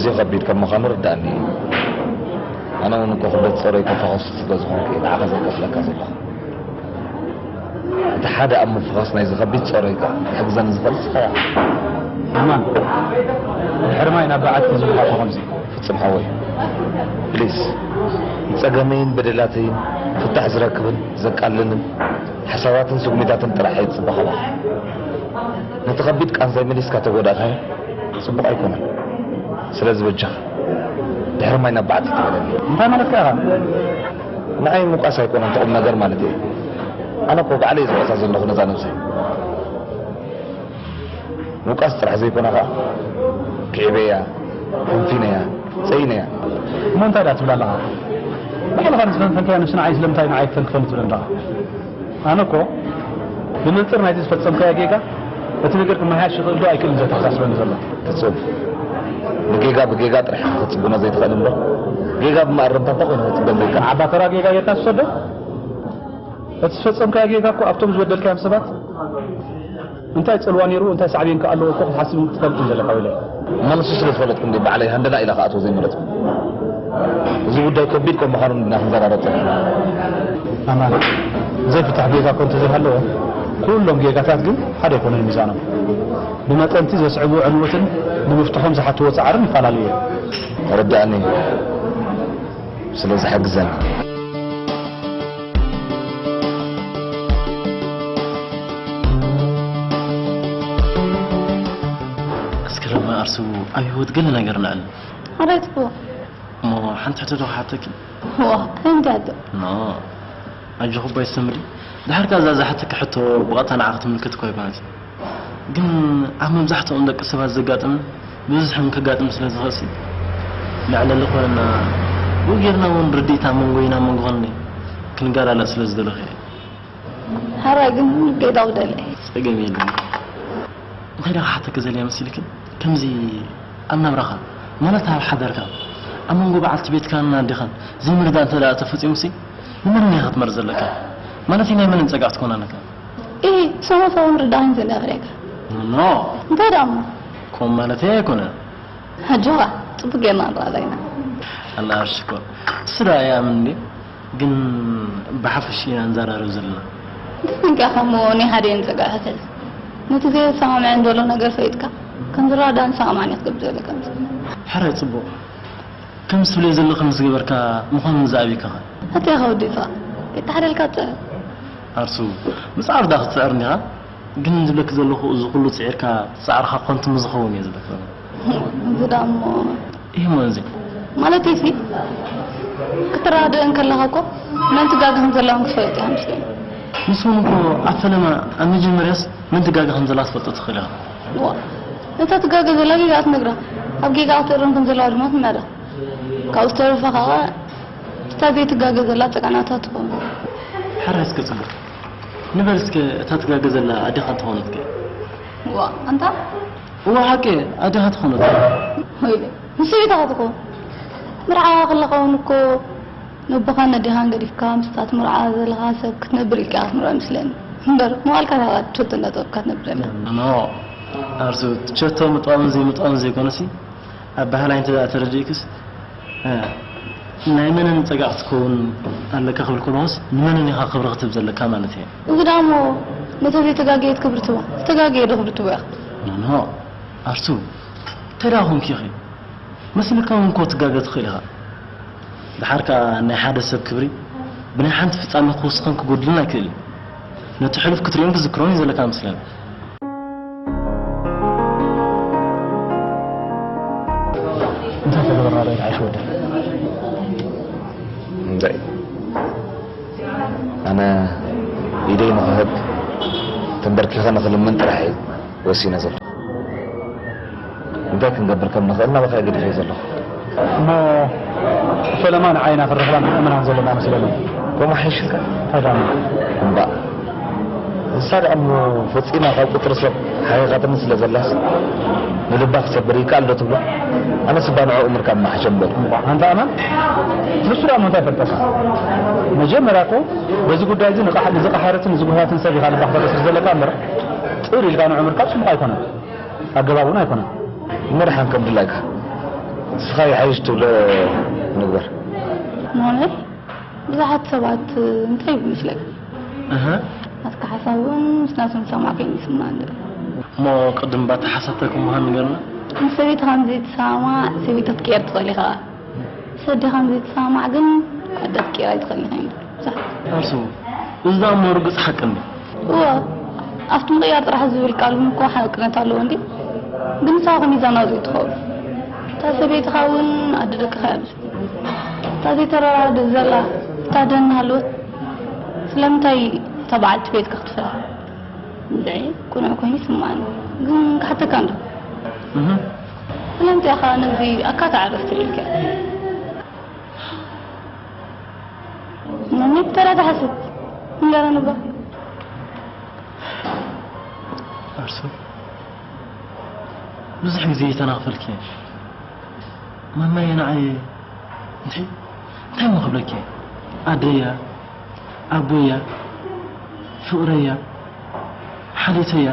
እዚ ከቢድ ከም ምዃኑ ርዳእኒ እዩ። ኣነ እውን እኮ ክብደት ጸሮይ ከፋኸሱ ስለ ዝኾንኩ እየ ንዓኻ ዘካፍለካ ዘለኹ። እቲ ሓደ ኣብ ምፍኻስ ናይዚ ከቢድ ጸሮይ ከኣ ክትሕግዘኒ ዝኽእል ንስኻ ኢኻ። ኣማን፣ ድሕሪ ማይ ናብ በዓቲ ዝብሃል ከምዚ። ፍጹም ሓወይ፣ ፕሊስ፣ ንጸገመይን በደላተይን ፍታሕ ዝረክብን ዘቃልልን ሓሳባትን ስጉሚታትን ጥራሕ እየ ዝጽበ ካባኻ። ነቲ ከቢድ ቃንዛይ መሊስካ ተጎዳእካዮ፣ ጽቡቕ ኣይኮነን። ስለዚ በጃኻ፣ ድሕሪ ማይ ናብ በዓቲ ትበለኒ። እንታይ ማለትካ ኢኻ? ንዓይ ምውቃስ ኣይኮነን እቲ ቁም ነገር ማለት እየ። ኣነ እኮ ባዕለይ እየ ዝወቕሳ ዘለኹ ነዛ ነብሰይ። ምውቃስ ጥራሕ ዘይኮነ ኸኣ፣ ክዒበያ፣ ፈንፊነያ፣ ጸይነያ። እሞ እንታይ ደኣ ትብል ኣለኻ? ባዕልኻ ንዝፈንፈንካዮ ንሱ ንዓይ ስለምንታይ ንዓይ ትፈንፍኖ ትብል ኣለኻ? ኣነ እኮ ብመንጽር ናይዚ ዝፈጸምካዮ ጌጋ፣ እቲ ነገር ክመሓየሽ ይኽእል ዶ ኣይክእልን ዘተሓሳስበኒ ዘሎ። ፍጹም፣ ንጌጋ ብጌጋ ጥራሕ ክትጽግኖ ዘይትኽእል እምበር፣ ጌጋ ብመኣረምታ እንታይ ኮይኑ ክትጽገን ዘይከኣል? ዓባ ተራ ጌጋ ጌርካ ትውሰዶ? እቲ ዝፈጸምካዮ ጌጋ እኮ ኣብቶም ዝበደልካዮም ሰባት እንታይ ጽልዋ ነይሩ፣ እንታይ ሳዕቤን ከ ኣለዎ እኮ ክትሓስብ ትፈልጥ ዘለካ ወይ? እሞ ንሱ ስለ ዝፈለጥኩ እንዲ ባዕለይ ሃንደላ ኢለ ክኣትዎ ዘይመረጽኩ። እዚ ጉዳይ ከቢድ ከም ምዃኑ እንዲና ክንዘራረብ ጸኒሕና። ኣማን፣ ዘይፍታሕ ጌጋ እኮ እንተዘይሃለወ፣ ኩሎም ጌጋታት ግን ሓደ ኣይኮነን ሚዛኖም። ብመጠንቲ ዘስዕቡ ዕንወትን ንምፍትሖም ዝሓትዎ ጻዕርን ይፈላለዩ እዮም። ተረዳእኒ። ስለዚ ሓግዘኒ። እስኪ ረማ ኣርሱ ኣብ ህይወት ገለ ነገር ንዕል። ሓራይ ትብሎ። እሞ ሓንቲ ሕቶ ዶ ክሓተኪ? ዋ፣ እንታይ ሕቶ? ኖ፣ ኣጆኺ እባ ይስተምሪ። ድሓር ከኣ እዛ ዝሓተኪ ሕቶ ብቐጥታ ንዓኺ ትምልከት እኳ ኣይኮነትን። ግን ኣብ መብዛሕትኦም ደቂ ሰባት ዘጋጥምን ብብዝሒ እውን ከጋጥም ስለ ዝኽእልሲ፣ መዕለሊ ክኾነና፣ ብኡ ጌርና እውን ርድኢት ኣብ መንጎይን ኣብ መንጎኽን ክንገላለ ስለ ዝደለኹ እየ። ሓራይ ግን ጌታው ደለ። ጸገም የለን። እንታይ ደኣ ክሓተኪ ዘልየ መሲልኪ? ከምዚ ኣብ ናብራኻ፣ ማለት ኣብ ሓዳርካ፣ ኣብ መንጎ በዓልቲ ቤትካን ኣዴኻን ዘይምርዳእ እንተ ደኣ ተፈጺሙሲ፣ ንመን ኢኻ ክትመርጽ ዘለካ? ማለተይ ናይ መንን ጸጋዕ ትኮን ኣለካ? ኢሂ፣ ሰሞሳውን ርዳእን ዘለ ክርእየካ። ኖ። እንታይ ደኣ እሞ? ከምኡ ማለተይ ኣይኮነን። ኣጆኻ፣ ጽቡቅ ጌርና ንረኣላ ኢና። ኣላ ሽኮር። እሱ ደኣ ኣይኣምን እንድዩ። ግን ብሓፈሽ ኢና ንዘራረብ ዘለና። እንታይ ኮንካ እሞ ናይ ሓደ እየን ጸጋዕካ ትሕዝ? ነቲ ዘየሰማምዐን ዘሎ ነገር ፈሊጥካ፣ ከም ዝረዳዳእን ዝሰማማዕን ክትገብር ዘለካ መስለኒ። ሕራይ ጽቡቕ። ከምዚ ትብልዮ ዘለኺ ምስ ገበርካ ምዃኑ ንዝኣበይካ ኸ? ኣታ ኢኻ ወዲ ይፋ። ከይተሓደልካ ትጽዕር። ኣርሱ፣ ምጽዓር ደኣ ክትጽዕር እንዲኻ? ግን ዝብለኪ ዘለኹ፣ እዚ ኩሉ ጽዒርካ፣ ጻዕርኻ ኮንቱ ምዝኸውን እየ ዝብለኪ ዘለኹ። እዚ ደኣ እሞ። እሂ እሞ እዚ። ማለተይሲ፣ ክትረዳዳእ እንከለኻ እኮ፣ መን ትጋገ ከም ዘላ እውን ክትፈልጥ ኢኻ መስለኒ። ንሱ እውን እኮ ኣብ ፈለማ፣ ኣብ መጀመርያስ መን ትጋገ ከም ዘላ ክትፈልጦ ትኽእል ኢኻ። እዋ፣ ነታ ትጋገ ዘላ ጌጋ ትነግራ፣ ኣብ ጌጋ ክትእረም ከም ዘለዋ ድማ ትናዳ። ካብኡ ዝተረፈ ኸኣ፣ እታ ዘይትጋገ ዘላ ጨቃናታ ትኸውን። ሕራይ እስከ ጽቡቕ። ንበል እስከ እታ ትጋገ ዘላ ኣዴኻ እንተኾነትከ? እዋ፣ ኣንታ? እዋ፣ ሓቂ፣ ኣዴኻ ተኾነትከ? ወይለይ፣ ምስ ሰበይትኻ ትኾን። መርዓኻ ከለኻ እውን እኮ ነቦኻን ኣዴኻን ገዲፍካ ምስታ ትምርዓ ዘለኻ ሰብ ክትነብር ኢልካ ኢኻ ክትምርዖ ይመስለኒ። እምበር፣ መዋእልካ ኢኻ ትሸቶ እንዳጠበብካ ትነብር ዘለኻ። ኖ፣ ኣርሱ፣ ትሸቶ ምጥባብን ዘይምጥባብን ዘይኮነሲ፣ ኣበሃላይ እንተ ደኣ ተረዲእክስ፣ እ፣ ናይ መነን ጸጋዕ ክትከውን ኣለካ ክብል ከለኹስ፣ ንመነን ኢኻ ክብሪ ክትህብ ዘለካ ማለት እየ። እዚ ደኣ እሞ ነታ ዘይተጋገየት ክብሪ ትህባ፣ ዝተጋገየ ዶ ክብሪ ትህቦ ኢኻ? ኖ፣ ኖ፣ ኣርሱ፣ እንታይ ደኣ ኮንኪ ኢኺ? መሲልካ እውን እኮ ትጋገ ትኽእል ኢኻ። ደሓር ከኣ ናይ ሓደ ሰብ ክብሪ ብናይ ሓንቲ ፍጻሜ ክውስኽን ክጎድልን ኣይክእልን። ነቲ ሕሉፍ ክትርእዮን ክትዝክሮን እዩ ዘለካ መስለኒ። እንታይ ተገበርና ዶ ይትዓሽ ወደ? እንታይ? ኣነ ኢደይ ንኽህብ ተንበርኪኸ ንኽልምን ጥራሕ እየ ወሲነ ዘለኹ። እንታይ ክንገብር ከም ንኽእል ናባኻ እየ ገዲፈዮ ዘለኹ። እሞ ፈለማ ንዓይና ክንረኽባን ክንእምናን ዘለና መስለኒ። ከምኡ ሓይሽልካ? እንታይ ደኣ እሞ? እምባእ። ንሳ ደኣ እሞ ፈጺማ ካብ ቁጽሪ ሰብ ሓይኻትኒ ስለ ዘላስ፣ ንልባ ክሰብር ይከኣል ዶ ትብሎ? ኣነስ እባ ንዕኡ ምርካብ ምሓሸ ምበልኩ። እምባእ፣ ኣንታ ኣማን፣ ንሱ ደኣ እሞ እንታይ ፈልጠካ? መጀመርያ እኮ በዚ ጉዳይ እዚ ንቕሓ-፣ ንዝቐሓረትን ንዝጉህያትን ሰብ ኢኻ ልባ ክተበስር ዘለካ እምበር፣ ጥር ኢልካ ንዕኡ ምርካብ ጽቡቕ ኣይኮነን። ኣገባብ እውን ኣይኮነን። እሞ ደሓን ከም ድላይካ። ንስኻ ይሓይሽ ትብሎ ንግበር። ማለት ብዙሓት ሰባት እንታይ ይብሉ ይመስለካ? እህ ናትካ ሓሳብ እውን ምስ ናቶም ዝሰማዕ ኮይኑ ይስምዓኒ። እሞ ቅድም ባታ ሓሳብታ ክምሃን ንገርና። ምስ ሰበይትኻ ዘይትሰማማዕ ሰበይቲ ክትቅየር ትኽእል ኢኻ። ምስ ኣዴኻ ዘይትሰማማዕ ግን ኣደ ክትቅየር ኣይትኽእልን ኢኻ ይብል ብዙሓት። ኣርሱ እዛ እሞ ርግጽ ሓቂ እንዲ እወ ኣብቲ ምቕያር ጥራሕ ዝብል ቃል እውን እኮ ሓቅነት ኣለዎ እንዲ ግን ንስኻ ከ ሚዛናዊ ዘይትኸውን እታ ሰበይትኻ እውን ኣደ ደቅኻ እያ እታ ዘይተረዳድእ ዘላ እታ ደን ሃለወት ስለምንታይ እታ በዓልቲ ቤትካ ክትፈራ እንድዒ ቅኑዕ ኮይኑ ይስምዓኒ ግን ክሓተካ እንዶ እህ ስለምንታይ ኢኻ ነዚ ኣካታዕ ረፍ ትብል ከ ነኒ ብተራ ትሓስብ ንገረኒ እባ ኣርሱ ብዙሕ ግዜ ይተናኽፈልኪ ማማየ ንዓይ እንታይ እንታይ እሞ ክብለኪ ኣደያ ኣቦያ ፍቕረያ ሓሌተያ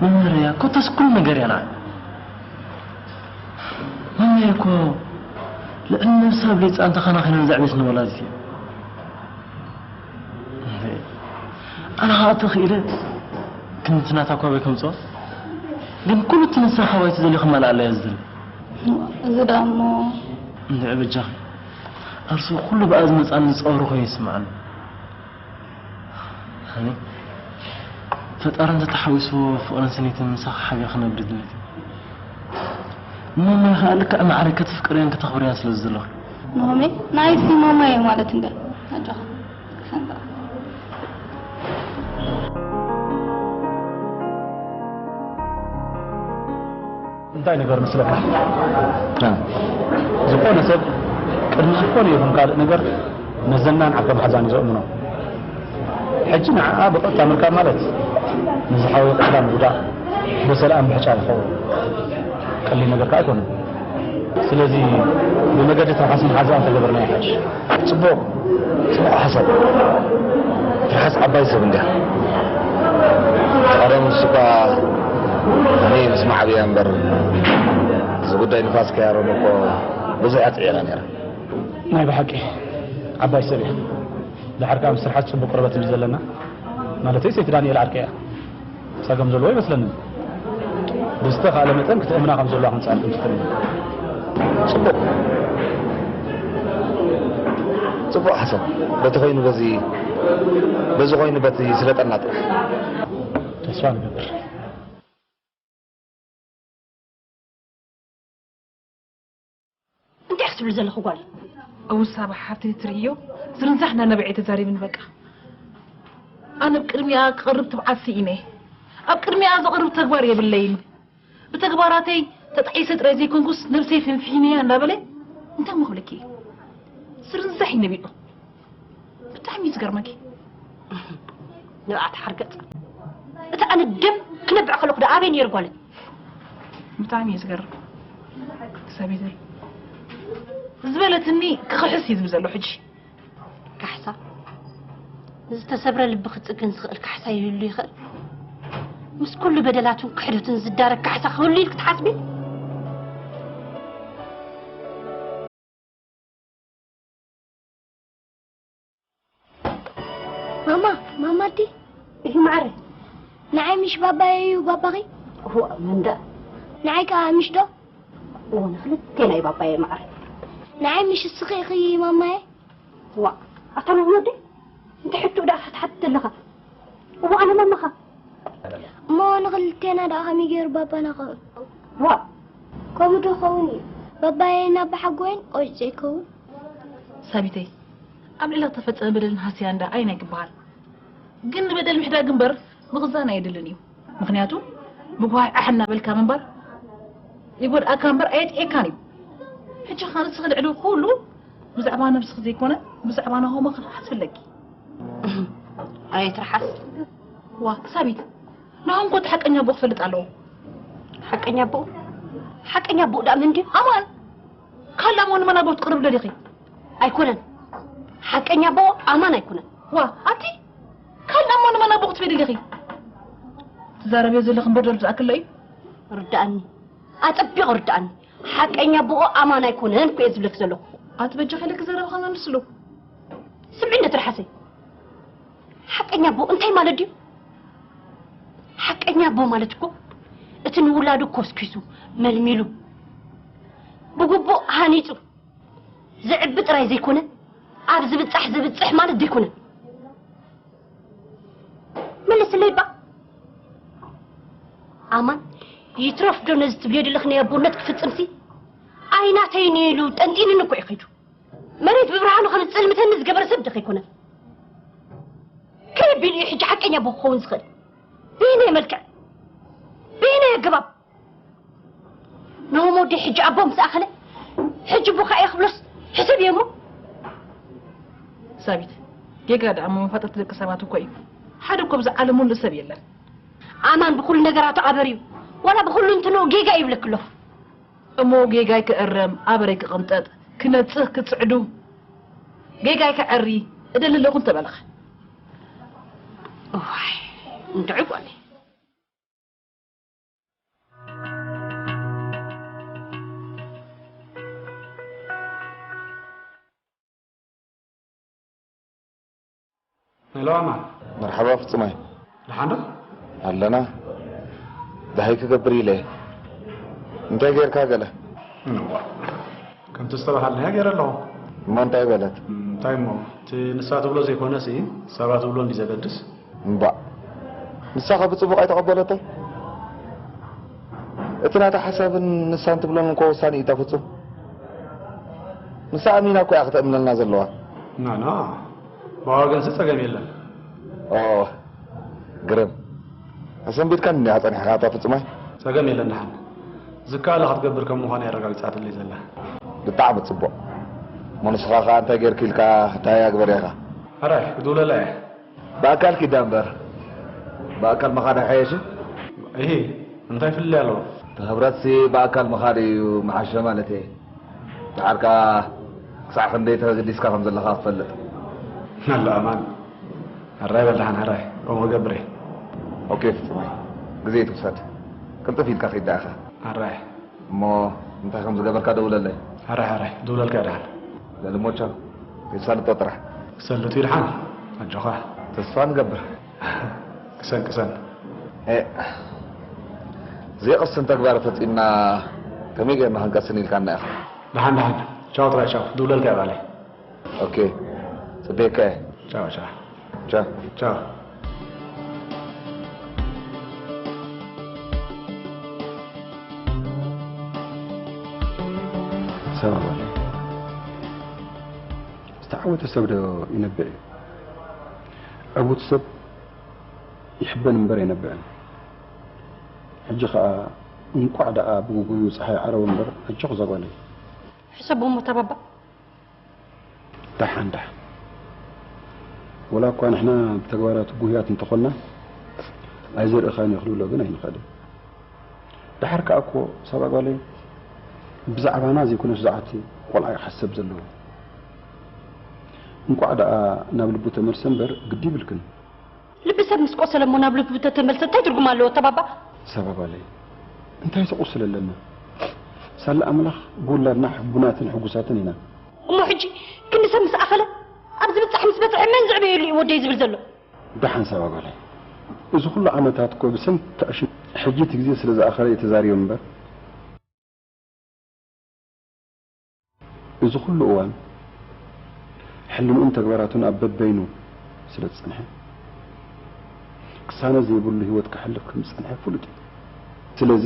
መምህረያ ኮታስ ኩሉ ነገር እያ ንዓይ ማማየ እኮ ልዕሊ ነብሳ ኣብሊፃ እንተኸናኺነን ዘዕቤትኒ ወላዲት እያ ኣነ ከዓ ተኽኢለ ክንድቲ ናታ እኳ በይ ከምፅኦ ግን ኩሉ እቲ ንሳ ካባይ ትደልዮ ክመልኣላ እየ ዝደሊ እዚ ደኣ እሞ እንድዒ በጃኺ ኣርሱ ኩሉ ብኣ ዝመፃኒ ዝፀወሩ ኮይኑ ይስምዓኒ ሃኒ ፈጣሪ እንተተሓዊስዎ ፍቕርን ስኒትን ምሳኺ ሓቢረ ክነብር ድሌት እዩ እሞ ማይ ከዓ ልክዕ ማዕረ ከተፍቅርያን ከተኽብርያን ስለ ዝደለኹ ኖሜ ናይሲ ማማየ ማለት እንደ ኣጆኻ ሓንታ እንታይ ነገር መስለካ ዝኾነ ሰብ ቅድሚ ዝኾነ ይኹን ካልእ ነገር መዘናን ዓርኪ መሓዛን እዩ ዘእምኖ ሕጂ ንዓኣ ብቐጥታ ምርካብ ማለት ንዝሓወይ ቁስላ ምጉዳእ በሰላኣም ምሕጫ ይኸውን ቀሊል ነገር ከዓ ኣይኮነን ስለዚ ብመገዲ ትርሓስ መሓዛኣ እንተገበርናዮ ይሓይሽ። ጽቡቕ ጽቡቕ ሓሳብ። ትርሓስ ዓባይ ሰብ እንድያ። ቀደም ንሱ እኳ እኔ ምስ ማዕብያ እምበር እዚ ጉዳይ ንፋስ ከያሮም እኮ ብዙሕ ኣጽዒራ ነይራ። ናይ ብሓቂ ዓባይ ሰብ እያ። ድሓር ከኣ ምስ ትርሓስ ጽቡቕ ቅርበት እንዲ ዘለና ማለተይ ሰይቲ ዳንኤል ዓርከይ እያ። ጸገም ዘለዎ ኣይመስለንን። ብዝተኻእለ መጠን ክትእምና ከም ዘለዋ ክንጽዕር ክንፍትን ኢና። ጽቡቕ ጽቡቕ ሓሳብ በቲ ኮይኑ በዚ በዚ ኮይኑ በቲ ስለጠና ጥራሕ ተስፋ ንገብር። እንታይ ክትብል ዘለኹ ጓል እውሳ ብሓፍተይ ትርእዮ ዝርንዛሕ እንዳነበዐ ተዛሪብን በቃ ኣነ ኣብ ቅድሚኣ ክቐርብ ትብዓት ስኢነ ኣብ ቅድሚኣ ዘቕርብ ተግባር የብለይን ብተግባራተይ ተጣዒሰ ጥራይ ዘይኮንኩስ ነብሰይ ፍንፊነያ እንዳበለ እንታይ ሞ ክብለኪ ዝርንዛሕ እዩ ነቢዑ ብጣዕሚ እዩ ዝገርመኪ ንብዓት ሓርገፅ እቲ ኣነ ደም ክነብዕ ከለኹ ዶ ኣበይ ነይሩ ጓለ ብጣዕሚ እዩ ዝገርም ሰበይተይ ዝበለትኒ ክኽሕስ እዩ ዝብል ዘሎ ሕጂ ካሕሳ ንዝተሰብረ ልቢ ክፅግን ዝኽእል ካሕሳ ይህሉ ይኽእል ምስ ኩሉ በደላቱን ክሕደቱን ዝዳረግ ካሕሳ ክህሉ ኢልክ ትሓስቢ ማማ ማማ ዲ እዩ ማዕረ ንዓይ ምሽ ባባየ እዩ ባባኺ እዋ መንዳ ንዓይ ከዓ ምሽ ዶ እዎ ንክልቴና እዩ ባባየ ማዕረ ንዓይ ምሽ እስኺ ኢኺ ማማየ እዋ ኣታ ማማ ዲ እንታይ ሕቶ ዳ ክትሓትት ኣለኻ እዋ ኣነ ማማኻ እሞ ንኽልቴና ደኣ ከመይ ገይሩ ባባና ኸ እዋ ከምኡ ዶ ኸውን እዩ ባባየ ናብ ሓጎይን ቆጭ ዘይከውን ሳቢተይ ኣብ ልዕሊ ተፈጸመ በደልን ሃስያን ደኣ ኣይና ይግበሃል ግን ንበደል ምሕዳግ እምበር ምኽዛን ኣየድልን እዩ ምኽንያቱ ምጉሃይ ዓሕ እናበልካ ምንባር ይጎድኣካ እምበር ኣየጥዕየካን እዩ ሕጂ ኸ ንስኺ ልዕሊ ኩሉ ብዛዕባ ነብስኺ ዘይኮነ ብዛዕባ ናሆማ ክንሓስ ኣለኪ ኣየትርሓስ ዋ ሳቢት ናሆም ኮ ሓቀኛ ኣቦ ክፈልጥ ኣለዎ ሓቀኛ ኣቦ ሓቀኛ ኣቦ ደኣ ምንድዩ ኣማን ካልእ ኣሞ ንመን ኣቦ ትቅርብ ደሊኺ ኣይኮነን ሓቀኛ ኣቦ ኣማን ኣይኮነን ዋ ኣቲ ካልእ ኣሞ ንመን ኣቦ ክትበይ ደሊኺ ትዛረብዮ ዘለኺ እምበር ደርብ ዝኣክል እዩ ርዳኣኒ ኣጸቢቑ ርዳኣኒ ሓቀኛ ኣቦኡ ኣማን ኣይኮነን እኮ እየ ዝብለኪ ዘለኹ። ኣቲ በጃኺ ኢለኪ ዘረባኺ መልስሉ። ስምዒ እንዶ ትርሓሰይ። ሓቀኛ ኣቦ እንታይ ማለት ድዩ? ሓቀኛ ኣቦ ማለት እኮ እቲ ንውላዱ ኮስኪሱ፣ መልሚሉ፣ ብግቡእ ሃኒጹ ዝዕቢ ጥራይ ዘይኮነ፣ ኣብ ዝብጻሕ ዝብጽሕ ማለት ዘይኮነ። መልስለይ እባ። ኣማን፣ ይትረፍ ዶ ነዚ ትብልዮ ዘለኺ ናይ ኣቦነት ክፍጽምሲ? ኣይናተይን እዩ ኢሉ ጠንጢኑኒ እኮ እዩ ከይዱ። መሬት ብብርሃኑ ከም ዝጽልምተኒ ዝገበረ ሰብ ዶ ከይኮነ? ከመይ ኣቢሉ እዩ ሕጂ ሓቀኛ ኣቦ ክኸውን ዝኽእል? በየናይ መልክዕ? በየናይ ኣገባብ? ነዎም ወዲ ሕጂ ኣቦ ምስ ኣኸለ፣ ሕጂ ኣቦኻ እየ ክብሎስ ሕሰብ እየ እሞ። ሳቢት፣ ጌጋ ደኣ እሞ መፋጠርቲ ደቂ ሰባት እኮ እዩ። ሓደ እኮ ብዛ ዓለም ሙሉእ ሰብ የለን። ኣማን ብኹሉ ነገራቱ ኣበር እዩ። ዋላ ብኹሉ እንትንኡ ጌጋ እዩ ይብለኪ ኣለኹ። እሞ ጌጋይ ክእረም፣ ኣበረይ ክቕንጠጥ፣ ክነጽህ፣ ክጽዕዱ፣ ጌጋይ ከዐሪ እደሊ ኣለኹ እንተበለኸ? እዋይ፣ እንድዒ ጓለይ። ሄሎ ኣማን። መርሓባ ፍጹማይ። ደሓን ዶ? ኣለና። ደሃይ ክገብር ኢለ እየ። እንታይ ጌርካ ገለ? እዋ፣ ከምቲ ዝተባሃልናዮ ገይረ ኣለኹ። እሞ እንታይ በለት? እንታይ እሞ፣ እቲ ንሳ ትብሎ ዘይኮነሲ፣ ሰባት ትብሎ እንዲ ዘገድስ። እምባእ፣ ንሳኸ ብጽቡቕ ኣይተቐበለቶን? እቲ ናታ ሓሳብን ንሳን ትብሎን እኮ ወሳኒ እዩ፣ እታ ፍጹም። ንሳ ኣሚና እኮ እያ ከተእምነልና ዘለዋ። ናና፣ ብኣዋ ገንሲ ጸገም የለን። ኦ፣ ግርም። ኣሰንቢድካኒ እንዲኻ ጸኒሕካ፣ ኣታ ፍጹማይ። ጸገም የለን፣ ደሓን። ዝከኣላ ክትገብር ከም ምዃና እያ ኣረጋጊጻትለይ ዘላ። ብጣዕሚ ጽቡቕ። እሞ ንስኻ ኸኣ እንታይ ጌርኪ ኢልካ እንታይ ኣግበር ኢኻ? ሕራይ፣ ክድውለላ እየ። ብኣካል ኪዳ እምበር፣ ብኣካል ምኻድ ኣይሓየሽን? እሂ፣ እንታይ ፍልልይ ኣለዎ? እቲ ክብረትሲ ብኣካል ምኻድ እዩ ምሓሸ ማለት እየ። ደሓር ከኣ ክሳዕ ክንደይ ተገዲስካ ከም ዘለኻ ክትፈልጥ። ኣሎ ኣማን። ሕራይ በል ደሓን፣ ሕራይ። ከምኡ ክገብር እየ። ኦኬ ፍጹመይ፣ ግዜ ኣይትውሰድ። ቅልጥፍ ኢልካ ኪድ ደኣ ኢኻ። ሕራይ። እሞ እንታይ ከም ዝገበርካ ደውለለይ። ሕራይ፣ ሕራይ። ክድውለልካ እየ ደሓን። በል እሞ ቻው። ከይትሳልጦ ጥራሕ። ክሰልጥ እዩ ደሓን። ኣጆኻ። ተስፋ ንገብር። ቅሰን፣ ቅሰን። ኤ፣ ዘይቕስን ተግባር ፈጺምና ከመይ ጌርና ክንቀስን ኢልካና ኢኻ? ደሓን፣ ደሓን። ቻው ጥራይ ቻው። ክድውለልካ እየ ባዕለይ። ኦኬ። ጽበየካ እየ። ቻው፣ ቻው። ቻው። ቻው። ሰላም ዓለይኩም። ዝተዓወተ ሰብ ዶ ይነብዕ እዩ? ዕዉት ሰብ ይሕበን እምበር ኣይነብዕን። ሕጂ ኸኣ እንቋዕ ደኣ ብጉጉዩ ጸሓይ ዓረቡ እምበር፣ ኣጆኺ እዛ ጓለይ። ሕሰቦ እሞ እታ ባባ። ደሓን፣ ደሓን። ወላ እኳ ንሕና ብተግባራት ጉህያት እንተኾንና፣ ኣይዘርእኻን እየ ክንብሎ ግን ኣይንኽእልን። ደሓር ከኣ እኮ ሳባ ጓለይ፣ ብዛዕባና ዘይኮነስ ብዛዕባ እቲ ቆልዓ እዩ ክሓሰብ ዘለዎ። እንቋዕ ደኣ ናብ ልቡ ተመልሰ እምበር ግዲ ይብልክን። ልቢ ሰብ ምስ ቆሰለ እሞ ናብ ልቡ ተተመልሰ እንታይ ትርጉም ኣለዎ? ተባባ። ሳባ ጓለይ፣ እንታይ ተቑስል ኣለና? ሳላ ኣምላኽ ብውላድና ሕቡናትን ሕጉሳትን ኢና። እሞ ሕጂ ክንዲ ሰብ ምስ ኣኸለ ኣብ ዝብጻሕ ምስ በጽሐ መን ዘዕበየሉ እዩ ወደይ ዝብል ዘሎ? ደሓን ሳባ ጓለይ፣ እዚ ኩሉ ዓመታት እኮ ብሰንኪ ዕሽነት ሕጂ እቲ ግዜ ስለ ዝኣኸለ እየ ተዛሪበ እምበር፣ እዚ ኩሉ እዋን ሕልንኡን ተግባራቱን ኣብ በበይኑ ስለ ዝጸንሐ፣ ቅሳነት ዘይብሉ ህይወት ከሕልፍ ከም ዝጸንሐ ፍሉጥ እዩ። ስለዚ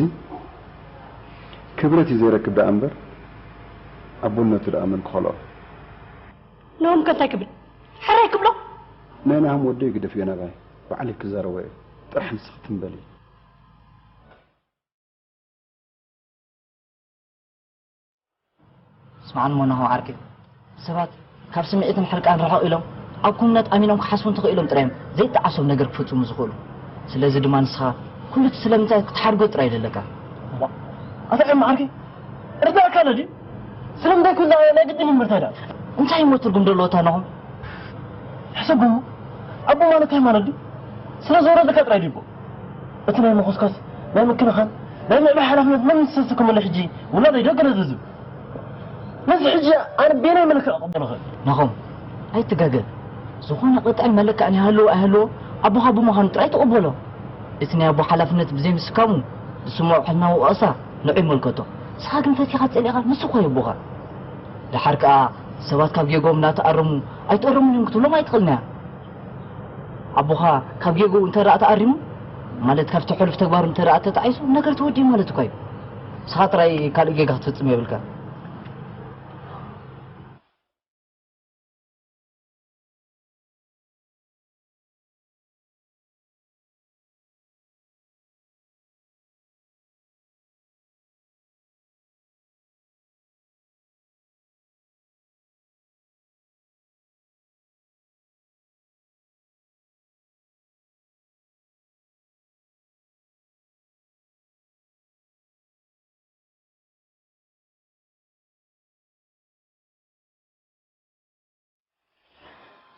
ክብረት እዩ ዘይረክብ ደኣ እምበር፣ ኣቦነቱ ደኣ መን ክኸልኦ? ንኦም ከ እንታይ ክብል? ሕራይ ክብሎ? ናይ ናህም ወደይ ግደፍዮ ናባይ፣ ባዕለይ ክዛረቦ እየ። ጥራሕ ንስኺ ትም በሊ። ስምዓኒ እሞ ናሆም ዓርከይ፣ ሰባት ካብ ስምዒትን ሕርቃን ርሕቕ ኢሎም ኣብ ኩነት ኣሚኖም ክሓስቡ እንተኽኢሎም ጥራይ እዮም ዘይጠዓሶም ነገር ክፍጽሙ ዝኽእሉ። ስለዚ ድማ ንስኻ ኩሉ እቲ ስለምንታይ ክትሓድጎ ጥራይ እዩ ዘለካ። ኣታ ኤማ ዓርከይ፣ ርዳእካ ኣሎ ድዩ? ስለምንታይ ኩላ ናይ ግድን ይምርታ ደኣ? እንታይ እሞ ትርጉም ዘለዎ እታ ናሆም? ሕሰብ እሞ፣ ኣቦ ማለት እንታይ ማለት ድዩ? ስለ ዝወረደካ ጥራይ ድዩ ኣቦ? እቲ ናይ ምኹስኳስ፣ ናይ ምክንኻን፣ ናይ ምዕባይ ሓላፍነት መን ምስ ተሰከመሉ ሕጂ ውላደይ ዶ ገለ ዝብዝብ? ነዚ ሕጂ ኣነ በየናይ መልክዕ ክቕበሎ እኽእል? ናኾም፣ ኣይትጋገ። ዝኾነ ቅጥዕን መለክዕን ይሃልዎ ኣይሃልዎ፣ ኣቦኻ ብምዃኑ ጥራይ ተቐበሎ። እቲ ናይ ኣቦ ሓላፍነት ብዘይምስካሙ ዝስምዖ ሕልናዊ ወቐሳ ንዑ ይመልከቶ። ንስኻ ግን ፈቲኻ ጸሊእኻ፣ ንሱ እኮ እዩ ኣቦኻ። ደሓር ከኣ ሰባት ካብ ጌግኦም እናተኣረሙ ኣይትእረሙን እዮም ክትብሎም ኣይትኽእልን እያ። ኣቦኻ ካብ ጌግኡ እንተ ደኣ ተኣሪሙ፣ ማለት ካብቲ ሕሉፍ ተግባሩ እንተ ደኣ ተጣዒሱ፣ ነገር ተወዲኡ ማለት እኳ እዩ። ንስኻ ጥራይ ካልእ ጌጋ ክትፍጽም የብልካን።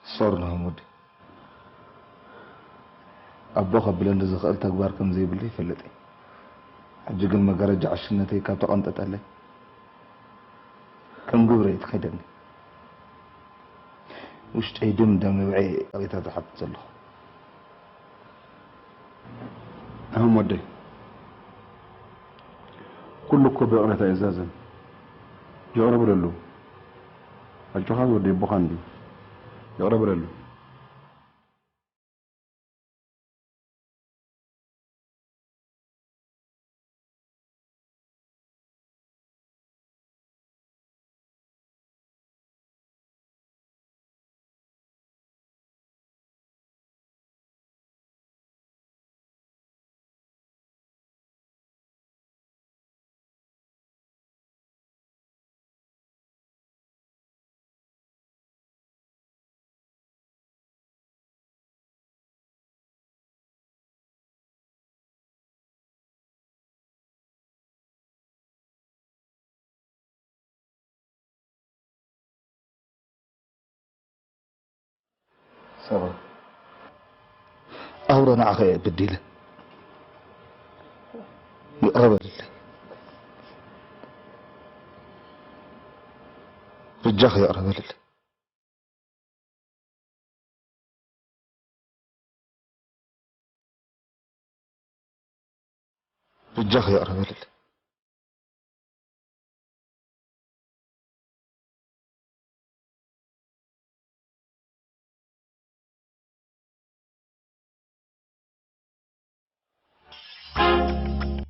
ሶሪ ናሆም ወዲ፣ ኣቦ ከብለኒ ዝኽእል ተግባር ከም ዘይብሉ ይፈልጥ እየ። ሕጂ ግን መጋረጃ ዕሽነተይ ካብ ተቐንጠጠለይ፣ ከም ግብሪ እየ ትኸይደኒ። ውሽጠይ ድም ደም ንብዐይ ሬታ ዝሓትት ዘለኹ። ናሆም ወደይ፣ ኩሉ እኮ ብይቕረታ ይዛዘም። ይቕረ በለሉ። ኣጆኻ ዝወደይ ኣቦኻ እንድዩ። ይቕረ በለሉ። ሰባ ኣውሮ ንዓኸ እየ በዲለ። ይቕረ በልለይ። በጃኻ ይቕረ በልለይ። በጃኻ ይቕረ በልለይ።